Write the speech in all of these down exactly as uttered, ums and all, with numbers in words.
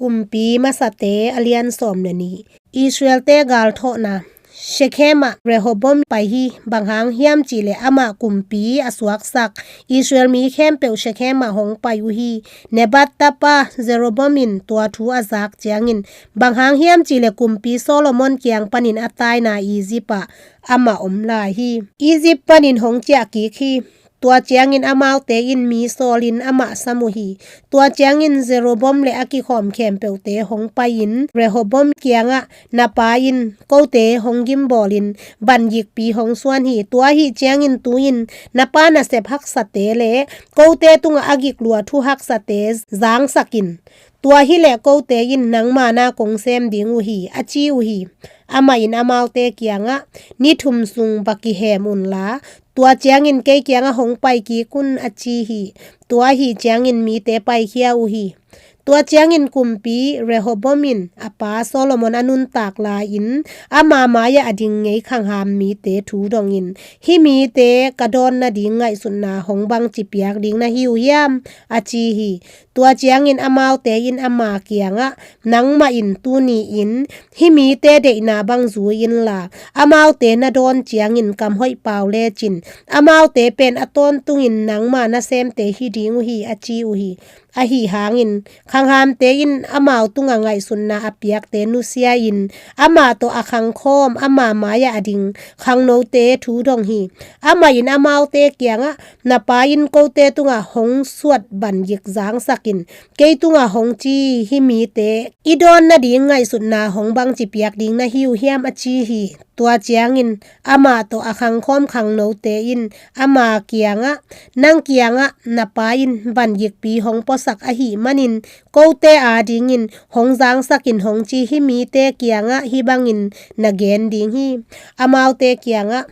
Kumpi Masate a lian sawm le nih. Israelte galthawhna. Shekhem ah Rehoboam pai hi. Bang hang hiam cihleh amah kumpi a suaksak Israel mi khempeuh Shekhem ah hong pai uh hi. Nebat tapa Jeroboam in tua thu a zak ciangin, bang hang hiam cihleh kumpi Solomon kiang panin a taina Egypt ah amah om lai hi. Egypt panin hong ciah kik hi. Tua ciangin amaute in mi sawlin amah sam uh hi. Tua ciangin Jeroboam le a kikhawm khempeuhte hong pai-in Rehoboam kiangah, "Na pa in kote hong gimbawlin bangikpi hong suan hi. Tua ahih ciangin tu-in na pa nasep haksate le kote tungah a gik lua thu haksate zangsak in. Tua hileh kote in nangma na kong sem ding uh hi," a ci uh hi. Amah in amaute kiangah, "Ni thum sung va kihem unla, tua ciangin kei kiangah hong pai kik un," a ci hi. Tua ahih ciangin mite paikhia uh hi. Tua ciangin kumpi Rehoboam in a pa Solomon a nuntak lai-in ama mai-ah a ding ngei khangham mite thu dongin, "Hih mite ka dawn nading ngaihsutna hong bangci piak ding na hi uh hiam?" a ci hi. Tua ciangin amaute in ama kiangah, "Nangmah in tuni-in hih mite deihna bang zui inla, amaute na dawn ciangin kam hoih pau lecin amaute pen a tawntungin nangma nasemte hi ding uh hi," a ci uh hi. Ahi hangin khanghamte in amau tungah ngaihsutna a piakte nusia-in amah tawh a khangkhawm ama mai-ah a ding khangnote thu dong hi. Amah in amaute kiangah, "Na pa in kote tungah hong suat bangik zangsak in, kei tungah hong ci, 'Hih mite i dawn nading ngaihsutna hong bangci piak ding na hi uh hiam?' a ci hi." Tua ciangin amah tawh a khangkhawm khangnote in ama kiangah, "Nang kiangah na pa in bangikpi hong puasak ahih manin kote adingin hong zangsak in hong ci, 'Hih mite kiangah hih bangin na gen ding hi.'" Amaute kiangah,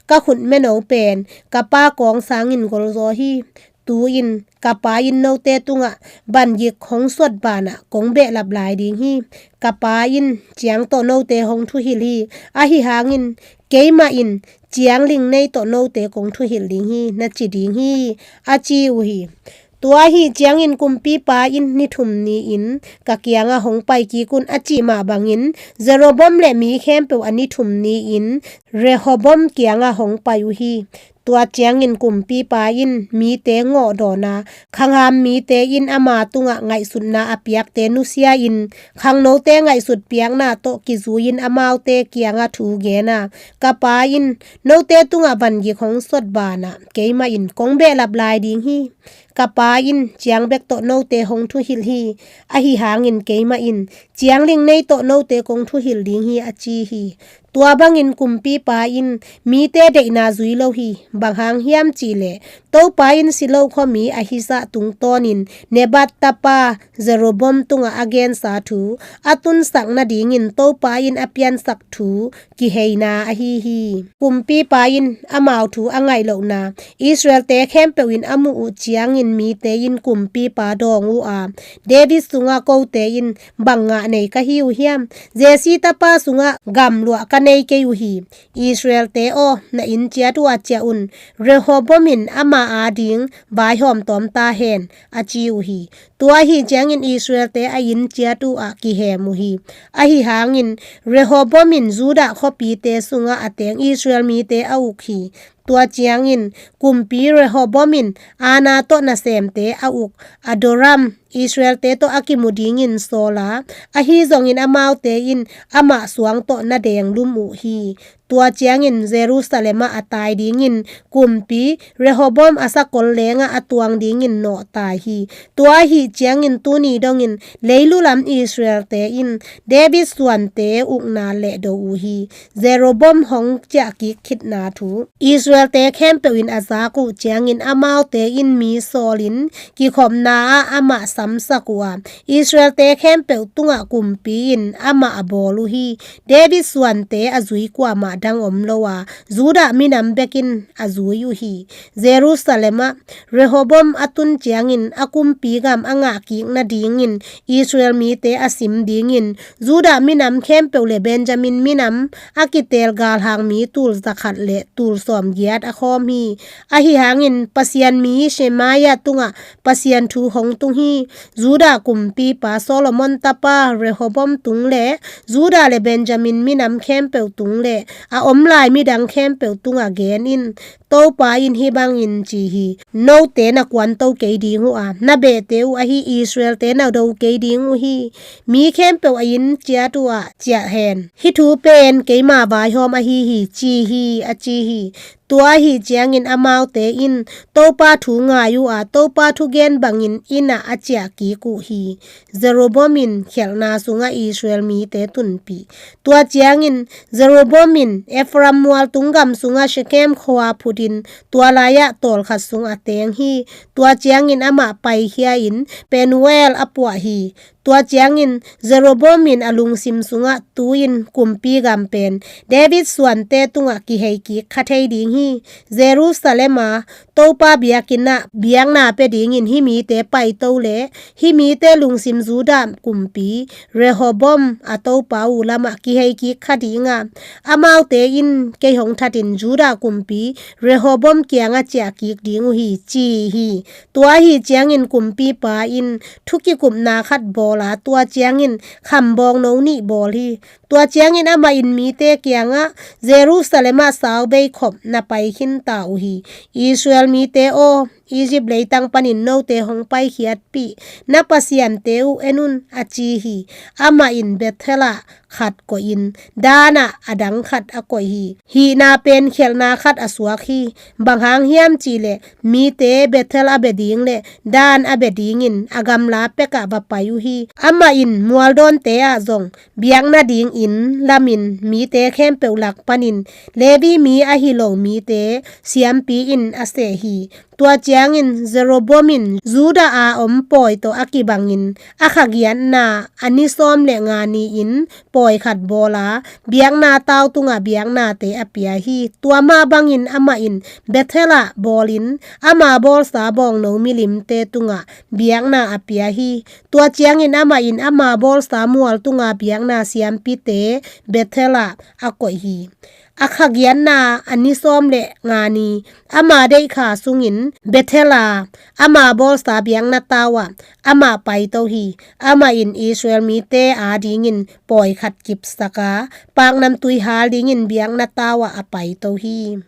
"Ka khut meno pen ka pa kawng sangin golzaw hi. Tu-in ka pa in note tungah bangik hong suat banah kong behlap lai ding hi. Ka pa in ciang tawh note hong thuhilh hi. Ahi hangin keimah in ciang ling nei tawh note kong thuhilh ding hi, na ci ding hi," a ci uh hi. Tua ahih ciangin kumpipa in, "Ni thum ni-in ka kiangah hong pai kik un," a cih mah bangin Jeroboam le mi khempeuh a ni thum ni-in Rehoboam kiangah hong pai uh hi. Tua ciangin kumpipa in mite ngawh dawn a, khangham mite in ama tungah ngaihsutna a piakte nusia-in, khangnote ngaihsut piakna tawh kizui-in amaute kiangah thu gen a, "Ka pa in note tungah bangik hong suat banah keimah in kong behlap lai ding hi. Ka pa in ciang bek tawh note hong thuhilh hi. Ahi hangin keimah in ciang ling nei tawh note kong thuhilh ding hi," a ci hi. Tua bangin kumpipa in mite deihna zui lo hi. Bang hang hiam cihleh Topa in si lo khuami ahi zah tungtawnin Nebat tapa Jeroboam tungah a gensa thu a tunsak nadingin Topa in a piansak thu kiheina ahi hi. Kumpipa in amau thu a ngaih lohna. Israelte khempeuh in a muh uh ciangin mite in kumpipa dawng uh a, "David sungah kote in bang ngah nei ka hi uh hiam? Jesse tapa sungah gamluah ka nei kei uh hi. Israelte aw, na inn ciat uh ah ciah un. Rehoboam in ama ading vaihawm tawm ta hen," a ci uh hi. Tua ahih ciangin Israelte a inn ciat uh ah kihem uh hi. Ahi hangin Rehoboam in Judah khuapite sungah a teng Israel mite a uk hi. Tua ciangin kumpi Rehoboam in Anna tawh nasemte a uk Adoram, Israelte tawh a kimu dingin sawl a, ahi zongin amaute in amah suang tawh na denglum uh hi. Tua ciangin Jerusalem ah a tai dingin kumpi Rehoboam a sakol lengah a tuang dingin nawhtai hi. Tua ahih ciangin tuni dongin leilu lam Israelte in David suante ukna lehdo uh hi. Jeroboam hong ciah kik khitna thu. Israelte khempeuh in a zak uh ciangin amaute in mi sawlin kikhopna ah amah samsak uh a, Israelte khempeuh tungah kumpi in amah a bawl uh hi. David suante a zui kuamah dang om lo a, Judah minam bekin a zui uh hi. Jerusalem ah Rehoboam a tun ciangin a kumpi gam a ngah kik nadingin Israel mite a sim dingin Judah minam khempeuh le Benjamin minam a kitel galhang mi tul zakhat le tul sawmgiat a khawm hi. Ahi hangin Pasian mi Shemaiah tungah Pasian thu hong tung hi. Judah kumpipa Solomon tapa Rehoboam tung le Judah le Benjamin minam khempeuh tung le a om lai midang khempeuh tungah gen in, Topa in hih bangin ci hi: Note na kuanto kei ding uh a, na behte uh ahi Israelte na do kei ding uh hi. Mi khempeuh a inn ciat uh ah ciah hen. Hih thu pen keima vaihawm ahi hi, ci hi, a ci hi. Tua ahi ciangin amaute in Topa thu ngai uh a, Topa thugen bangin inn ah a ciah kik uh hi. Jeroboam in khialhna sungah Israel mite tunpih. Tua ciangin Jeroboam in Ephraim mualtung gam sungah Shekhem khua phutin tua lai-ah tawlkhat sung a teng hi. Tua ciangin amah paikhia in Penuel a puah hi. Tua ciangin Jeroboam in a lungsim sungah, tu-in kumpi gam pen David suante tungah kihei kik kha thei ding hi. Jerusalem a Topa biakinn ah biakna pia dingin hih mite paito le hih mite lungsim Judah kumpi Rehoboam a Topa uh lamah kihei kik kha ding a, amaute in kei hong thatin Judah kumpi Rehoboam kiangah ciah kik ding uh hi, ci hi. Tua ahi ciangin kumpipa in thu kikupna khat bawl a, tua ciangin kham bawngno nih bawl hi. Tua ciangin amah in mite kiangah, Jerusalem ah saubei khop na pai khinta uh hi. Israel mite aw, Egypt leitang panin note hong paikhiatpih na pasiante uh en un, a ci hi. Amah in Bethel ah khat koihin, Dan ah a dang khat a koih hi. Hihna pen khialhna khat a suak hi. Bang hang hiam cihleh mite Bethel a bia ding le Dan a bia dingin a gamla pekah va pai uh hi. Amah in mualdawnte ah zong biakna ding inn lamin mite khempeuh lak panin Levi mi ahi lo mite siampi in a seh hi. Tua ciangin Jeroboam in Judah a om pawi tawh a kibangin a kha giatna a ni sawm le nga ni-in pawi khat bawl a, biakna tau tungah biaknate a pia hi. Tua mah bangin amah in Bethel ah bawlin ama bawlsa bawngno milimte tungah biakna a pia hi. Tua ciangin amah in ama bawlsa mual tunga biakna siampite Bethel ah a koih hi. A kha giatna a ni sawm le nga ni ama deih kha sungin Bethel a ama bawlsa biakna tau ah amah paito hi. Amah in Israel mite adingin pawi khat kipsak a, paknamtui hal dingin biakna tau ah a paito hi.